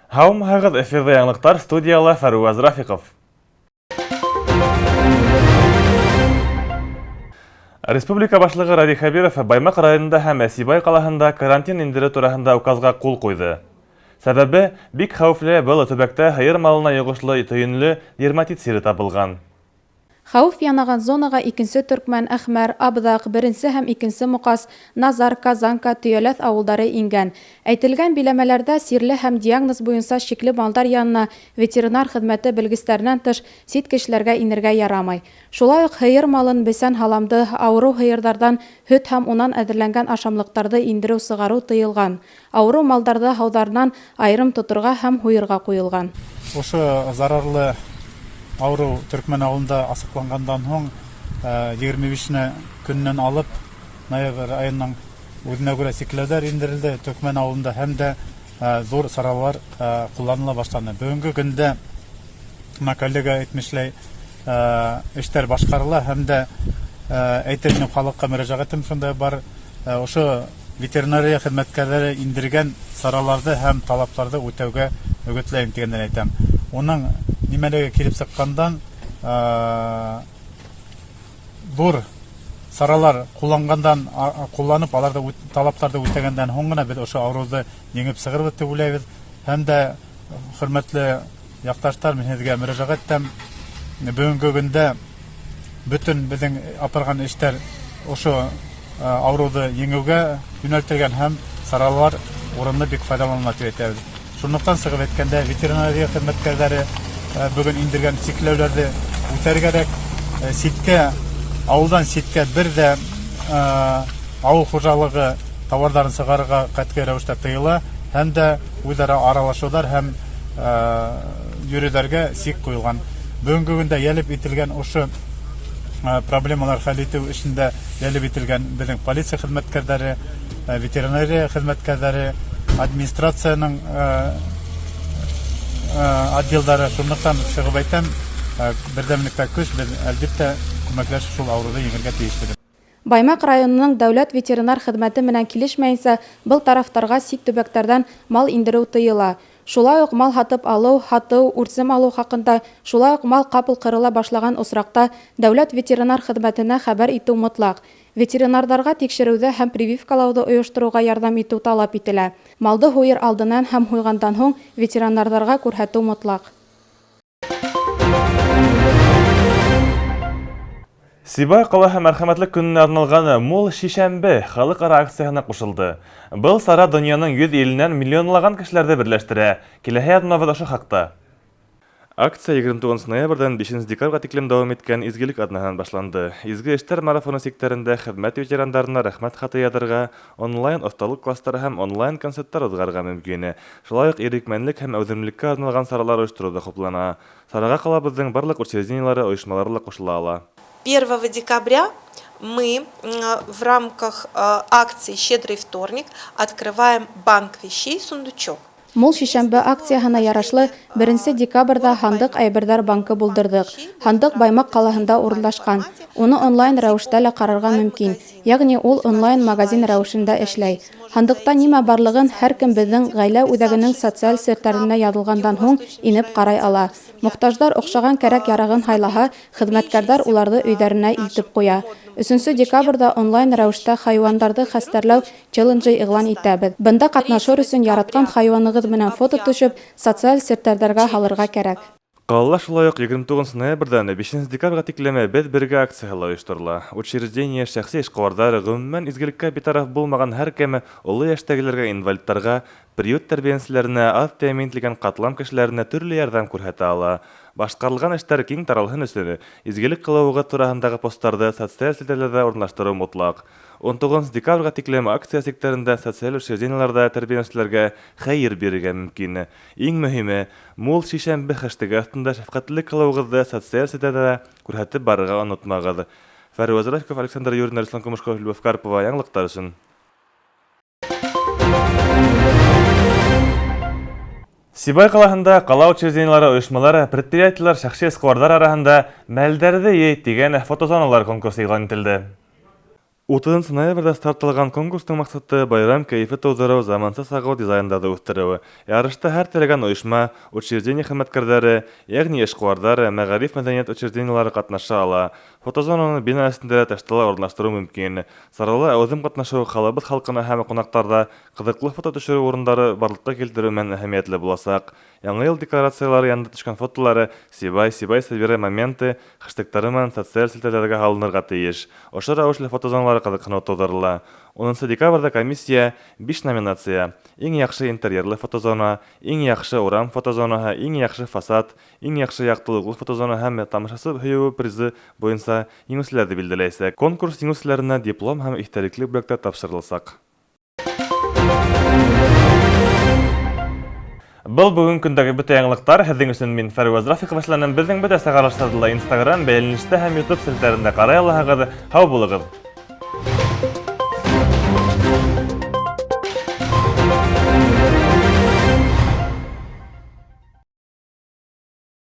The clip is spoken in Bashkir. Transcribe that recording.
Һаумыһығыҙ, эфирҙа яңылыҡтар, студияла Фәруаз Рафиҡов. Республика Башлығы Радий Хәбиров Баймаҡ районында һәм Сибай ҡалаһында карантин индереү тураһында указға ҡул ҡуйҙы. Сәбәбе бик хәүефле, был төбәктә һыйыр малына йоғошло төйөнлө дерматит сире табылған. Хәүеф янаған зонаға Икенсе Төркмән, Әхмәр, Абҙаҡ, Беренсе һәм Икенсе Муҡас, Назар, Казанка, Төйәләҫ ауылдары ингән. Әйтелгән биләмәләрдә сирле һәм диагноз буйынса шикле малдар янына ветеринар хеҙмәте белгестәренән тыш сит кешеләргә инергә ярамай. Шулай уҡ һыйыр малын, бесән-һаламды, ауырыу һыйырҙарҙан һөт һәм унан әҙерләнгән ашамлыҡтарҙы индереү-сығарыу тыйылған. Ауырыу малдарҙы һауҙарынан айырым тоторға һәм һуйырға ҡуйылған. Ошо зарарлы ауырыу Төркмән ауылында асыҡланғандан һуң 25 көнөнән алып ноябрь айының үҙенә күрә сикләүҙәр индерелде Төркмән ауылында һәм дә ҙур саралар ҡулланыла башланы. Бөгөнгө көндә, мына коллега әйтмешләй, эштәр башҡарыла һәм дә әйтер инем, халыҡҡа мөрәжәғәтем шундай бар: ошо ветеринария хеҙмәткәрҙәре индергән сараларҙы һәм талаптарҙы үтәүгә өгөтләйем тигәндән әйтәм. Уның нимәлеге килеп сыҡҡандан ҙур саралар ҡулланғандан, ҡулланып, аларҙы талаптарҙы үтәгәндән һуң ғына беҙ ошо ауырыуҙы еңеп сығырбыҙ тип уйлайбыҙ. Һәм дә, хөрмәтле яҡташтар, мин һеҙгә мөрәжәғәт итәм: бөгөнгө көндә бөтөн беҙҙең апарған эштәр ошо ауырыуҙы еңеүгә йүнәлтелгән һәм саралар урынлы бик файҙаланыла тип әйтәбеҙ. Шунлыҡтан сығып әйткәндә, ветеринария хеҙмәткәрҙәре бөгөн индергән сикләүҙәрҙе үтәргә кәрәк. Ситкә, ауылдан ситкә бер ҙә ауыл хужалығы тауарҙарын сығарырға ҡәтғи рәүештә тыйыла һәм дә үҙ-ара аралашыуҙар һәм йөрөүҙәргә сик ҡуйылған. Бөгөнгө көндә йәлеп ителгән ошо проблемалар хәл итеү эшендә йәлеп ителгән беҙҙең полиция хеҙмәткәрҙәре, ветеринария хеҙмәткәрҙәре, администрацияның отделдары. Шунлыҡтан сығып әйтәм, берҙәмлектә көс, беҙ, әлбиттә, күмәкләшеп шул ауырыуҙы еңергә тейешбеҙ. Баймаҡ районының дәүләт ветеринар хеҙмәте менән килешмәйенсә, был тарафтарға сит төбәктәрҙән мал индереү тыйыла. Шулай уҡ мал һатып алыу, һатыу, үрсем алыу хаҡында, шулай уҡ мал ҡапыл ҡырыла башлаған осраҡта дәүләт ветеринар хеҙмәтенә хәбәр итеү мотлаҡ. Ветеринарҙарға тикшереүҙе һәм прививкалауҙы ойоштороуға ярҙам итеү талап ителә. Малды һуйыр алдынан һәм һуйғандан һуң ветеринарҙарға күрһәтеү мотлаҡ. Сибай ҡалаһы Мәрхәмәтлек көнөнә арналған Мул шишәмбе халыҡ-ара акцияһына ҡушылды. Был сара донъяның 100 иленән миллионлаған кешеләрҙе берләштерә. Киләһе яҙмабыҙ ошо хаҡта. Акция 29 ноябрҙән 5 декабргә тиклем дауам иткән Изгелек аҙнаһынан башланды. Изге эштәр марафоны сиктәрендә хеҙмәт ветерандарына рәхмәт хаты яҙырға, онлайн оҫталыҡ кластары һәм онлайн концерттар уҙғарырға мөмкин. Шулай уҡ ирекмәнлек һәм әүҙемлеккә арналған саралар ойоштороу ҙа хуплана. Сараға ҡалабыҙҙың барлыҡ учреждениелары, ойошмалары ла ҡушыла ала. 1 декабря мы в рамках акции «Щедрый вторник» открываем банк вещей «Сундучок». Мул шишәмбе акцияһына ярашлы, 1 декабрҙә һандыҡ әйберҙәр банкы булдырҙыҡ. Һандыҡ Баймаҡ ҡалаһында урынлашҡан. Уны онлайн рәүештә лә ҡарарға мөмкин. Йәғни ул онлайн магазин рәүешендә эшләй. Һандыҡта нимә барлығын һәр кем беҙҙең ғаилә үҙәгенең социаль селтәренә яҙылғандан һуң инеп ҡарай ала. Мохтаждар оҡшаған кәрәк-ярағын һайлаһа, хеҙмәткәрҙәр уларҙы өйҙәренә илтеп ҡуя. 3 декабрҙә онлайн рәүештә хайуандарҙы хәстәрләү челленджы иғлан итәбеҙ. Бында ҡатнашыр өсөн яратҡан хайуанығыҙ менән фото төшөп, социаль селтәрҙәргә һалырға кәрәк. Ҡалала шулай уҡ 29 ноябрҙән 5 декабргә тиклем «Беҙ бергә» акцияһы ла ойошторола. Учреждение, шәхси эшҡыуарҙар, ғөмүмән, изгелеккә битараф булмаған һәр кем оло йәштәгеләргә, инвалидтарға, приют тәрбиәнселәренә, аҙ тәьмин ителгән ҡатлам кешеләренә төрлө ярҙам күрһәтә ала. Башҡарылған эштәр киң таралһын өсөн изгелек ҡылыуығыҙ тураһындағы посттарҙы социаль селтәрҙәрҙә урынлаштырыу мотлаҡ. 19 декабргә тиклем акция сиктәрендә социаль учреждениеларҙа тәрбиәләнеүселәргә хәйер бирергә мөмкин. Иң мөһиме, «Мул шишәмбе» хэштегы аҫтында шәфҡәтлелек ҡылыуығыҙҙы социаль селтәрҙә күрһәтеп барырға онотмағыҙ. Фәрүәз Рафиков, Александр Юрин, Руслан Кумышков, Любовь Карпова. Яңылыҡтар өсөн. Сибай ҡалаһында ҡала учреждениелары, ойошмалары, предприятиелар, шәхси эшҡыуарҙар араһында «Мәлдәрҙе йый» тигән фотозоналар конкурсы иғлан ителде. 30 ноябрҙә старт алған конкурстың маҡсаты байрам кәйефе тыуҙырыу, заманса сағыу дизайндарҙы үҫтереү. Ярышта һәр теләгән ойошма, учреждение хеҙмәткәрҙәре, йәғни эшҡыуарҙар, мәғариф мәҙәниәт учреждениелары ҡатнаша ала. Фотозонаны бина эсендә лә, тышта ла урынлаштырыу мөмкин. Сарала әүҙем ҡатнашыу ҡалабыҙ халҡына һәм ҡунаҡтарҙа ҡыҙыҡлы фото төшөрөү урындары барлыҡҡа килтереү менән әһәмиәтле буласаҡ. Яңы йыл декорациялары янында төшкән фотолары Сибай, Сибай собирай моменты хэштегтары менән социаль селтәрҙәргә һалынырға тейеш. Ошо рәүешле фотозоналар ҡыҙыҡһыныу тыуҙырыла. 10 декабрҙә комиссия 5 номинация: иң яҡшы интерьерлы фотозона, иң яҡшы урам фотозонаһы, иң яҡшы фасад, иң яҡшы яҡтылыҡлы фотозона һәм тамашасы һөйөүе призы буйынса еңеүселәрҙе билдәләйәсәк. Конкурс еңеүселәренә диплом һәм иҫтәлекле бүләктәр тапшырыласаҡ. Был бөгөн көндәге бөтә яңылыҡтар. Һеҙҙең өсөн мин Фәрүәз Рафиҡов эшләнем. Беҙҙең бөтә сығарылыштарҙы ла Instagram, бәйләнештә һәм YouTube селтәрендә ҡарай алаһығыҙ. Һау булығыҙ!